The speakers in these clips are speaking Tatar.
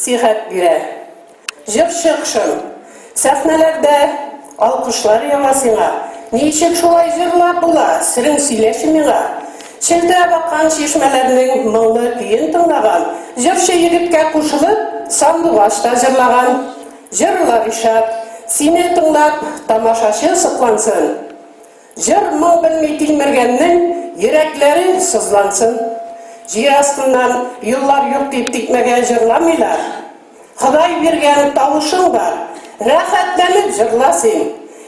сихәт бирә. Җырчы кошым, сәхнәләрдә алкышлар ява сиңа. Ничек шулай җырлап була, серең сөйләче миңа. Челтерәп аккан чишмәләрнең моңлы көен тыңлаган, җырчы егеткә кушылып, сандугач та җырлаган. Җырла, Ришат, сине тыңлап, тамашачы соклансын. Җыр-моң белми тилмергәннең йөрәкләре сызлансын. Җир астыннан юллар юк дип тикмәгә җырламыйлар. Ходай биргән тавышың бар, рәхәтләнеп җырла син.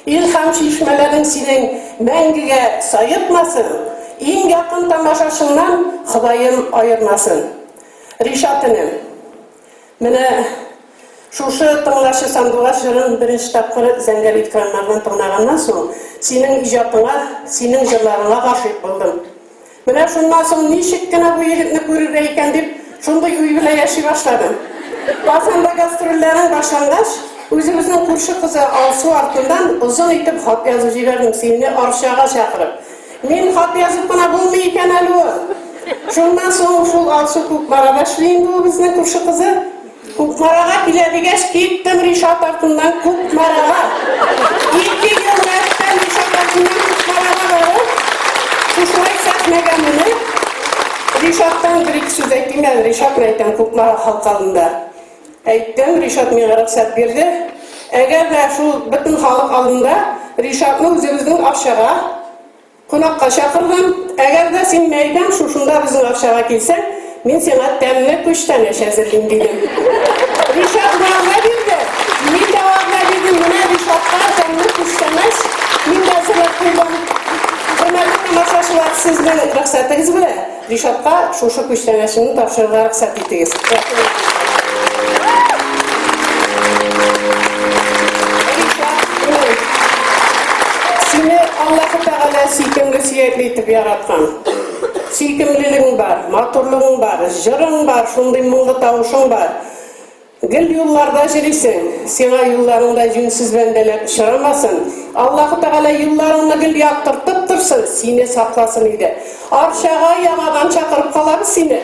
Илһам чишмәләрең синең мәңгегә саекмасын, иң якын тамашачыңнан Ходаем аермасын. Ришат энем, менә шушы Тыңлачы сандугач җырын беренче тапкыр зәңгәр экраннардан тыңлаганнан соң, синең иҗатыңа, синең җырларыңа гашыйк булдым. Менә шуннан соң ничек кенә бу егетне күрергә икән дип, шундый уй белән яши башладым. Казанда гастрольләрең башлангач, үзебезнең күрше кызы Алсу артыннан озын итеп хат язып җибәрдем, сине Арчага чакырып. Мин хат язып кына булмый икән әле ул. Шуннан соң шул Алсу Кукмарада эшли инде ул безнең күрше кызы. Кукмарага килә дигәч, киттем Ришат артыннан Кукмарага. 2 ел рәттән Ришат артыннан Кукмарага барып, шушылай сәхнәгә менеп, Ришаттан бер-ике сүз әйтим әле, Ришатны әйтәм Кукмара халкы алдында. Әйттем, Ришат миңа рөхсәт бирде. Әгәр дә шул бөтен халык алдында Ришатны үзебезнең Арчага Кунакка чакырдым. Әгәр дә син мәйдан шушында безнең Арчага килсәң, мин сиңа тәмле күчтәнәч әзерлим, дидем. Ришат вәгъдә бирде. Мин дә вәгъдә бирдем. Менә Ришатка тәмле күчтәнәч мин дә әзерләп куйдым. Хөрмәтле тамашачылар, сезнең рөхсәтегез белән Ришатка шушы күчтәнәчне тапшырырга рөхсәт итегез. Сине Аллаһы Тәгалә сөйкемле сөякле итеп яраткан. Сөйкемлелегең бар, матурлыгың бар, җырың бар, шундый моңлы тавышың бар. Гел юлларда җөрисең, сиңа юлларыңда җүнсез бәндәләр очрамасын. Аллаһы Тәгалә юлларыңны гел яктыртып торсын, сине сакласын иде. Арчага яңадан чакырып калабыз сине.